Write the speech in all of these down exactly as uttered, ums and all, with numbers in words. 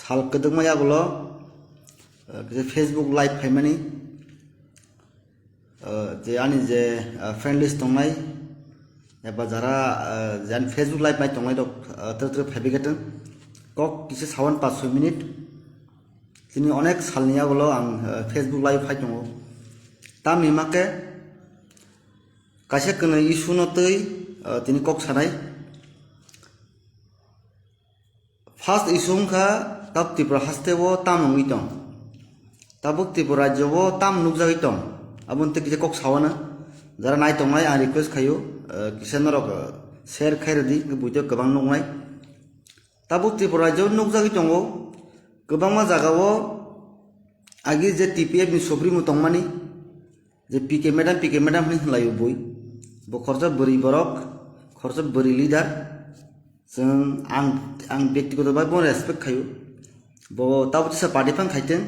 Sal kwdwkma yagulo, uh, kisa Facebook live phaimani, uh, je ani je, uh, friend list tongnai, eba jara, uh, je ani Facebook live nai tongnai rok, uh, twrwk twrwk phaibai khe thwng. Kok kisa sawan panch soi minute. Tini onek salni yagulo ang, uh, Facebook live phai tongo. Tamni hwnkhe kaisa kwnwi issue no twi, uh, tini kok sanai. First issue wngkha tabuk Tripura haste o tam wngwi tong. Tabuk Tripura rajyo o tam nukjagwi tong. Aboni tei kisa kok sawana. Jara nai tongnai ang request khaio, eh, kisa norok, eh, share khai rwdi, buitwi kwbang nuknai. Tabuk Tripura rajyo o nukjagwi tongo. Kwbangma jaga o agi je T P F ni supremo tongmani, je P K madam, P K madam hinwi hinlaio bui. Bo khoroksa bwrwi borok, khoroksa bwrwi leader. Chwng ang, ang byaktigoto bai bono respect khaio. Bo tabuk tisa party phang khaiteng,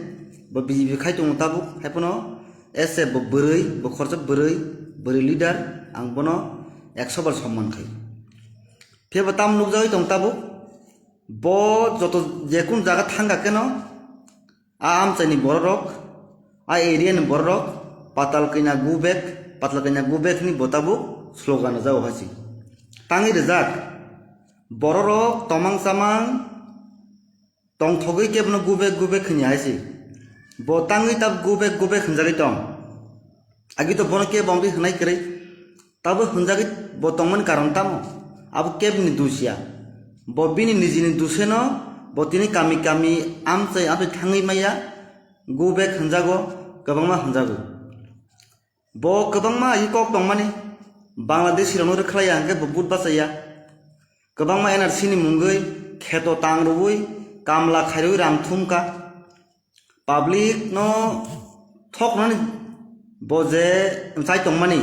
bo B J P khai tongo tabuk, haiphano as a bo bwrwi, bo khoroksa bwrwi, bwrwi leader, ang bono ekso bar somman khaio. Phiya bo tamo nukjagwi tong tabuk, bo joto jekun jaga thangkha keno, a amchaini bororok, a area ni bororok, Patal Kanya go back, Patal Kanya go back hinwi bo tabuk slogan rwjago hai se. Tangwi rwjak, bororok tomang chamang tongthogwi kebono go back, go back hinwi hai se. Bo tangwi tabuk go back, go back hinjagwi tong. Agi to bono kebo wngwi hwnai kwrwi. Tabuk hwnjagwi bo tongmani karon tamo? Abo kebni dusiya. Bo bini nijini duseno bo tini kami kami amchai amchai thangwi maya, go back hwnjago, kwbangma hwnjago. Bo kwbangma agi kok tongmani, Bangladeshi rokno rwkhlaiya hwnkhe bo vote bachaya. Kwbangma N R C ni mungwi kheto tang rwui, kamla khairwi rang thumkha. Public no thoknani bo je mchai tongmani,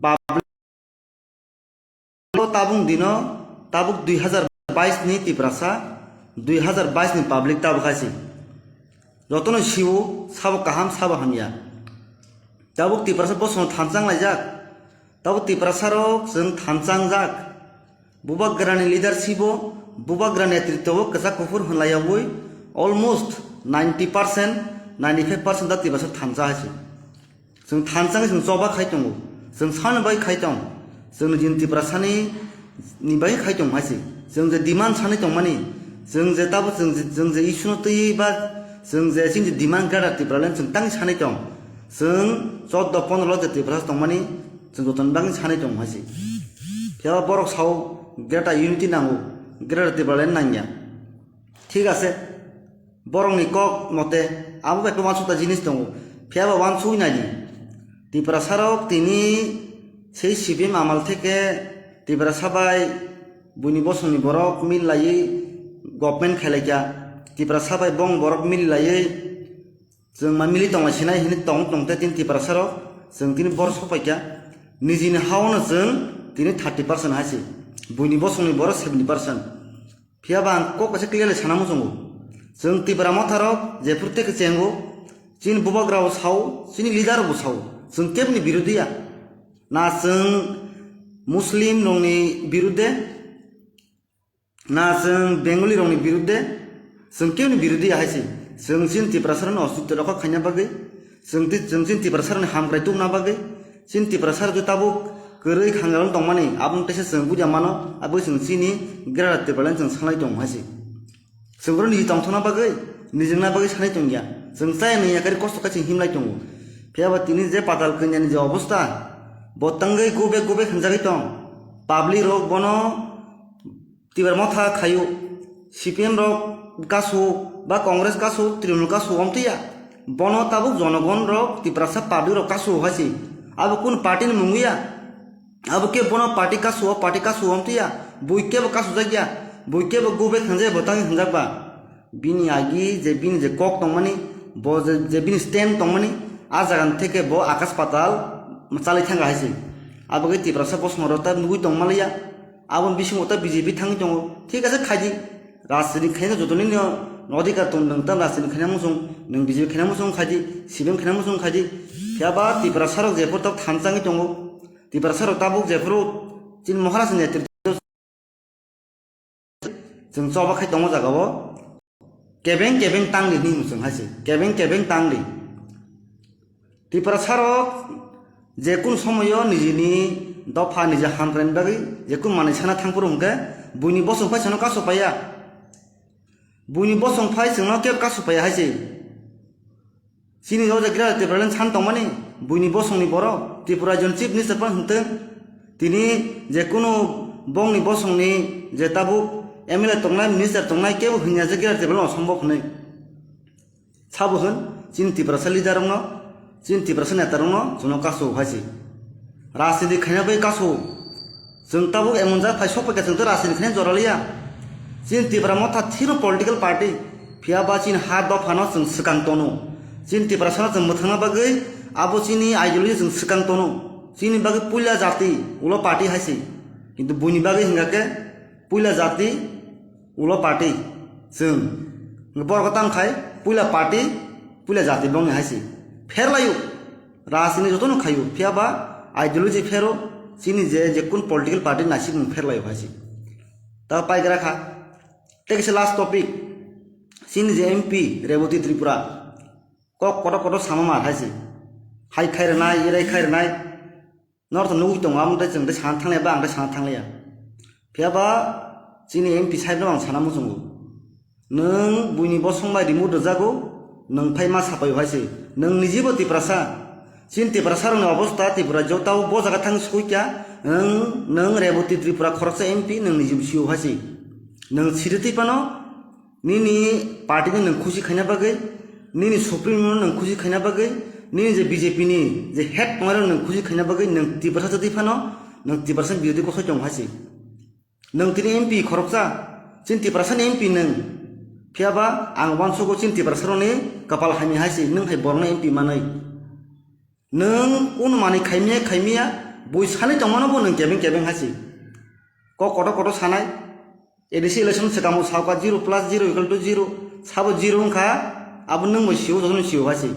public o tabuk dino, tabuk dui hazar bais ni Tiprasa, dui hazar bais ni public tabuk hai se. Jotono siwo, sabo kaham, sabo hamya. Tabuk Tiprasa bosongno thanchang laijak. Tabuk Tiprasa rok chwng thanchang jak. Bubagrani leadership o, Bubagrani netritwo o kwchak kuphur hwnlaiyawi almost ninety percent, ninety five percent da Tiprasa thansa hai se. Chwng thansa wngwi chwng choba khai tongo. Chwng sani bai khai tong. Chwng nijini Tiprasa ni, ni bai khai tong hai se. Chwng je demand sani tongmani, chwng je tabo chwng je, chwng je issue no twi ba chwng je chini demand Greater Tipraland chwng tang sani tong. Chwng chordo pondro lo je Tiprasa tongmani, chwng joto ni bagwi sanai tongo hai se. Phiya ba borok sao Greater Unity nango, Greater Tipraland nangya. Thik ase, borok ni kok mote abo bai uansukta jinis tongo. Phiya ba uansugwi nai di. Tiprasa rok tini sei C P M amal theke Tiprasa bai buini bosong ni borok mil laiwi government khelai kha. Tiprasa bai bong borok mil laiwi Chwng ma mili tongla sinai hini tong tong te tin Tiprasa rok chwng tini bor sopai kha. Nijini hao no chwng tini thirty percent hai se. Buini bosong ni borok seventy percent. Phiya ba ang kok kaisa clearly sana muchungo. Chwng Tipra motha rok jephru teke chengo, chini bubagra bo sao, chini leader bo sao. Chwng kebni birodhi ya. Na chwng Muslim rok ni birodhe, Na chwng Bengali rokni birudde, chwng keboni birudi ahai se. Chwng chini Tiprasa rokni ostitto rokha khaina bagwi, chwng ti-, chwng chini Tiprasa rokni hamkrai tubuna bagwi, chini Tiprasa rok tabuk kwrwi khangalno tongmani, aboni teisa chwng buja mano, aboni chwng chini Greater Tipraland chwng sanai tongo hai se. Chwng oro niji tongthokna bagwi, nijwngna bagwi sanai tongya. Chwng chaya nungya kari kosto khe chwng himlai tongo. Phiya ba tini je Patal Kanyani je obostha, bo tangwi gubek gubek hwnjagwi tong. Public rok bono Tipra motha khaio, C P M rok kasu, ba Congress kasu, Trinamool kasu, omtwi ya. Bono tabuk jonogon rok, Tiprasa public rok kasu hai se. Abo kun party ni mung ya? Abo khe bono party kasu, o party kasu, omtwi ya. Bui kebo kasu jak ya. Bui kebo go back hwnjak ya, bo tangwi hwnjak ba. Bini agi je bini je kok tongmani, bo je, je bini stand tongmani, a jaga ni theke bo akas patal chalai thanga hai se. Abo khe Tiprasa bosong rok ta nugui tong maliya. Aboni bisingo ta B J P thangwi tongo. Thik ase, khaidi. Rajniti khaina jotoni no adhikar tong, nwng ta rajniti khaina muchung, nwng B J P khaina muchung khaidi, C P M khaina muchung khaidi. Phiya ba Tiprasa rok jephru tabuk thansa wngwi tongo. Tiprasa rok tabuk jephru chini Maharaj ni netritwo chwng choba khai tongo jaga o. Kebeng kebeng tangdi hinwi mwchwng hai se, kebeng kebeng tangdi. Tiprasa rok je kun somoyo nijini dopha niji hamkraini bagwi je kun manwi sana thangphuru hwnkhe buini bosong phai chwngno kasu phaiya. Buini bosong phai chwngno kebo kasu phaiya hai se. Chini o je Greater Tipraland san tongmani, buini bosongni borok, Tripura Rajyoni Chief Minister phano hwntwng, tini je kunu bongni bosongni je tabuk M L A tongnai, minister tongnai, kebo hwnya je Greater Tipraland no sombok hwnwi. Sabo hwn, chini Tiprasa leader rokno, chini Tiprasa neta rokno chwngno kasu hai se. Rajniti khaina bai kasu. Chwng tabuk emon jak phai sok paikha chwng tei rajniti khaina jora liya. Chini Tipra Motha thiro political party, phiya ba chini ha dophano chwng swkang tono. Chini Tiprasano chwng mwthangna bagwi abo chini ideology chwng swkang tono. Chini bagwi puila jati ulo party hai se. Kintu buini bagwi hwnkha khe puila jati ulo party chwng. Borok tang khai puila party, puila jati bongni hai se. Pher laio. Rajniti jotono khaio, phiya ba ideology phero chini je, je kun political party naisingmung pher laio hai se. Ta paigra kha. Tei kisa last topic. Chini je M P Reboti Tripura. Kok kotor kotor sama mar hai se. Hai khai rwnai, irai khai rwnai. Nor to nugwi tongo, amo tei chwng tei sana thanglaiya, ba ang tei sana thanglaiya. Phiya ba chini M P sahib no ang sana muchungo. Nwng buini bosong bai remote rwjago, nwng phai ma sapaio hai se. Nwng nijibo Tiprasa. Chini Tiprasa rokni obostha Tripura jotao bo jaga thang sukui kya, nwng, nwng Reboti Tripura khoroksa M P nwng nijibo sio hai se. Nwng siri twi phano nini party ni nwng khusi khaina bagwi, nini supreme no nwng khusi khaina bagwi, nini je B J P ni je head tongnai rok nwng khusi khaina bagwi nwng Tiprasa jatwi phano nwng Tiprasa birodhi kosoi tongo hai se. Nwng tini M P khoroksa, chini Tiprasani M P nwng. Phiya ba ang uansugo chini Tiprasarokni kapal hamya hai se, nwng hai borokno M P manwi. Nwng kunu manwi khaimiya khaimiya, bui sanwi tongmano bo nwng kebeng kebeng hai se. Kok kotor kotor sanai, A D C election swkangbo sauka zero plus zero equal to zero, sabo zero wngkha, abo nwng bai sio, jotono sio hai se.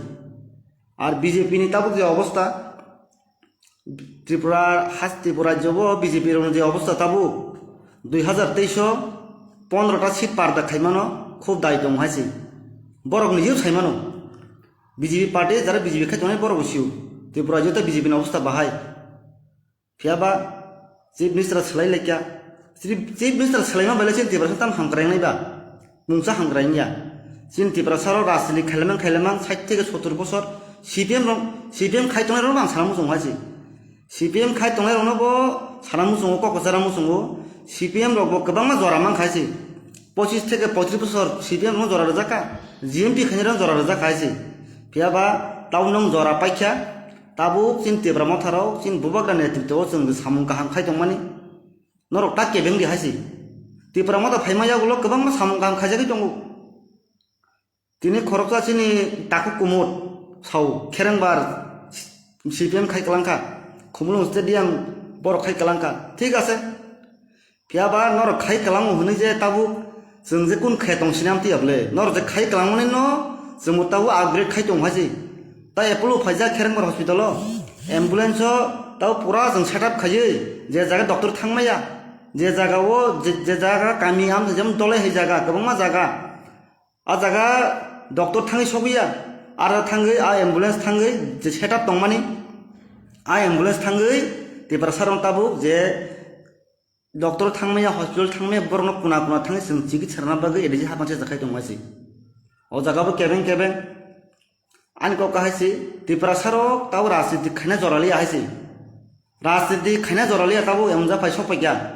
Ar B J P ni tabuk je obostha, Tripura, has Tripura rajyo bo B J P rokni je obostha tabuk, dui hazar teis o pondro ta seat parda khaimano khub dai tong hai se. Borok ni youth saimano. B J P party jara B J P khai tongnai borok bo sio. Tripura rajyo ta B J P ni obostha bahai. Phiya ba Chief Minister swlai laikya. Chief, Chief Minister swlaima bai le chini Tiprasa tam hamkrainai ba. Mungsa hamkrain ya. Chini Tiprasa rok rajniti khailamang khailamang sait theke sottur bosor C P M rok, C P M khai tongnai rok bang sana muchung hai se. C P M khai tongnai rokno bo sana muchungo, kok kwchara muchungo. C P M rok bo kwbangma jora mang khai se. Pochis theke poitris bosor C P M rokno jora rwjak kha. G M P khainai rokno jora rwjak kha hai se. Phiya ba tabo nwng jora paikha. Tabuk chini Tipra Motha rok chini bubagra netritwo o chwng samung kaham khai tongmani. Norok ta kebeng di hai se. Tipra Motha phaima yagulo kwbangma samung kaham khaijagwi tongo. Tini khoroksa chini takhuk kumut sao kherengbar C P M khai kwlangkha. Khumulwng stadium borok khai kwlangkha. Thik ase. Phiya ba norok khai kwlango hwnwi je tabuk chwng je kun khe tong sinam tiya bwle. Norok je khai kwlangmani no chwngbo tabuk upgrade khai tong hai se. Ta Apollo phaijak Kherengbar hospital o. Ambulance o tabuk pura chwng setup khaiwi je jaga doctor thangmaya. Je jaga o je, je jaga kami am jemon dolai hai jaga, kwbangma jaga. A jaga doctor thangwi sogwi ya. Aro thangwi a ambulance thangwi je setup tongmani. A ambulance thangwi Tiprasa rok tabuk je doctor thangmaya, hospital thangmaya, borokno kuna kuna thangwi chwng chikitsa rwna bagwi A D C hapang se jakhai tongma se. O jaga bo kebeng kebeng. Ani kok kahai se, Tiprasa rok tabo rajniti khaina jora liya hai se. Rajniti khaina jora liya tabo emon japhai sok paikha.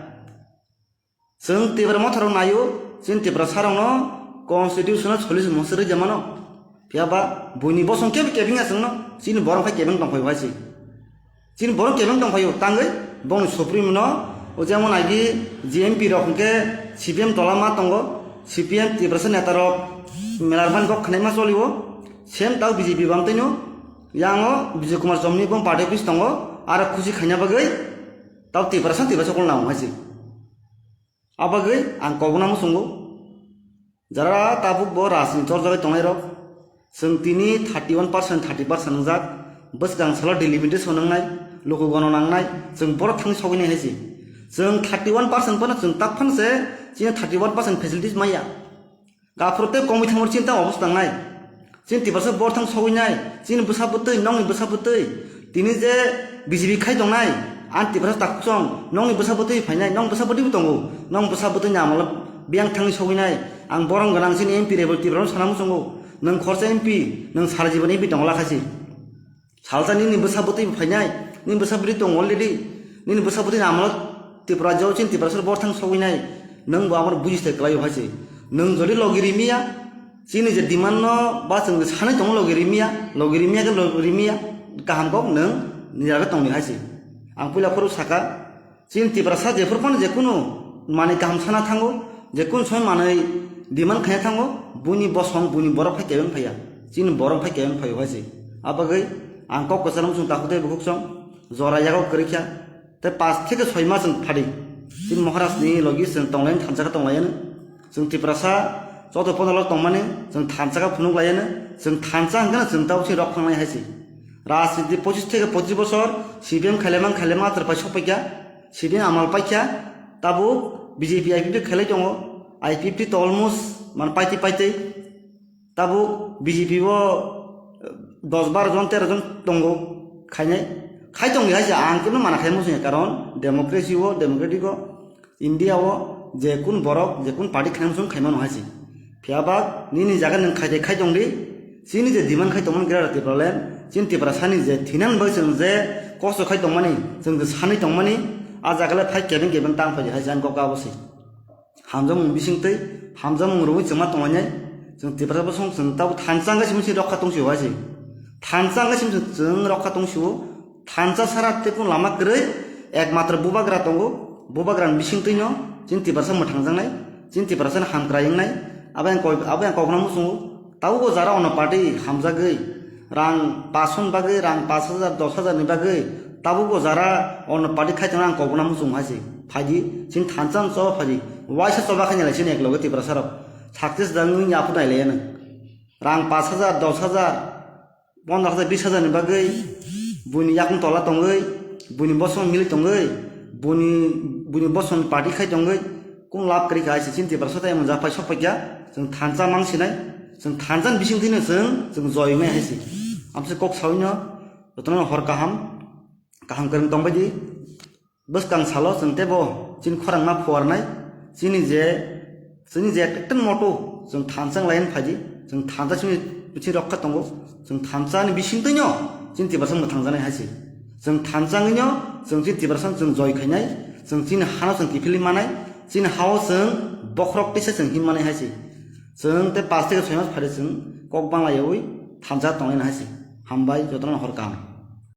Chwng Tipra Motha rok naio, chini Tiprasa rokno constitution o chollish mosor rwja mano. Phiya ba buini bosong kebo kebeng ya chwngno, chini borok khai kebeng tongphai hai se. Chini borok kebeng tongphaio, tangwi bongni supreme no, o jemon agi G M P rok hwnkhe C P M tola ma tongo, C P M Tiprasa neta rok melarmani kok khnaima cholio, same tao B J P bamtwino, yango Bijay Kumar Chomni bong party office tongo, aro khusi khaina bagwi tao Tiprasa, Tiprasa kol nango hai se. Abagwi ang kobokno muchungo. Jara tabuk bo rajni chorjagwi tongnairok, chwng tini thirty one percent, thirty percent wngjak, bwskang salo delimitation wngnai, luku gono nangnai, chwng borok thangwi sogwinai hai se. Chwng thirty one percent phano chwng tak phano se chini thirty one percent facilities maya. Gaphuru tei komwi thangmani chini tamo obosta nangnai. Chini Tiprasa borthang sogwi nai, chini bwsa bwtwi, nokni bwsa bwtwi. Tini je B J P khai tongnai, ang Tiprasa takhukchong, nokni bwsa bwtwi phainai, nokni bwsa bwtwi bo tongo. Nokni bwsa bwtwini amalo biyang thangwi sogwi nai. Ang borom gwnang chini M P Rebel Tiprano sana muchungo. Nwng khorsa M P, nwng sara jibon M P tongla khaisi. Salsa nini bwsa bwtwi bo phainai, nini bwsa bwtwi tongo already. Nini bwsa bwtwini amalo Tripura jao chini Tiprasa borthang sogwi nai. Nwng bo amaro buji se kwlaio hai se. Nwng jodi logi rimiya, chini je demand no ba chwng sanai tongo logi rimiya, logi rimiya khe logi rimiya, kaham kok nwng nijagwi tongni hai se. Ang puila phuru saka, chini Tiprasa jephuru phano jekunu manwi kaham sana thango, jekunu somoy manwi demand khaina thango, buini bosong, buini borok phai kebeng phaiya, chini borok phai kebeng phaio hai se. Abagwi ang kok kwcharo chwng takhuk tei bukhuk song jora yago kwrwi kha. Tei pas theke soi mas chwng phadi. Chini Maharaj ni logi chwng tonglaini thansa khe tonglaiyano. Chwng Tiprasa joto pono lok tongmani chwng thansa khe phunuk laiyano. Chwng thansa hwnkhe chwng tabuk chini rok phangnai hai se. Rajniti pochis theke pochis bosor C P M khailaimang khailaimang atar pai sokpaikha. C P M amal paikha. Tabuk B J P I P F T khailai tongo. I P F T to almost man paitwi paitwi. Tabuk B J P o, eh, dos baro jon, tero jon tongo khainai. Khai tongdi hai se, ang kebo mana khai muchungya, karon democracy o, democratic o, India o je kun borok, je kun party khaina muchung khaimano hai se. Phiya ba nini jaga nwng khai de khai tongdi, chini je demand khai tongmani gra Tipraland, chini Tiprasani je thinang bai chwng je kosto khai tongmani, chwng je sanwi tongmani, a jaga le phai kebeng kebeng tang phai hai se, ang kok abo se. Hamjakmung bisingtwi, hamjakmung rwui chwngma tonglainai. Chwng Tiprasa bosong chwng tabuk thansa wngkha simi se rokha tong sio hai se. Thansa wngkha simi chwng rokha tong sio. Thansa sara tei kunu lama kwrwi, ekmatro bubagra tongo. Bubagrani bisingtwino chini Tiprasa mwthangjaknai, chini Tiprasani hamkrai wngnai. Abo yang kok-, abo yang kokna muchungo. Tabuk o jara ono party hamjagwi, rang pason bagwi, rang pash hajar, dos hajar ni bagwi, tabuk o jara ono party khai tongo ang kokna muchung hai se. Phaidi, chini thansa no choba phaidi, waisa choba khaina lai chini ekloge Tiprasa rok. Success da wngwi yaphu nai laiya nang. Rang pash hajar, dos hajar, pondro hajar, bis hajar ni bagwi, buini yakung tola tongwi, buini bosong mili tongwi, buini, buini bosong party khai tongwi, kung lab kwrwi kha hai se chini Tiprasa tai mwnjak phai sok paikha, chwng thansa mang sinai, chwng thansa ni bising twino chwng, chwng joi wngnai hai se. Amse kok sawi no, jotono hor kaham, kaham kwrwng tong bai di. Bwskang salo chwng teibo chini khorang ma phuarnai, chini je, chini je ekta moto chwng thansa wng lai phai di, chwng thansa simi, simi rokha tongo, chwng thansa ni bising twino chini Tiprasa mwthang janai hai se. Chwng thansa wngwi no chwng chini Tiprasa chwng joi khainai, chwng chini hano chwng kiphilwi manai, chini hao chwng bokhorok tisa chwng him manai hai se. Chwng tei pas theke soi mas phari chwng kok bangla yaui thansa tonglaina hai se. Hambai, jotono hor kaham.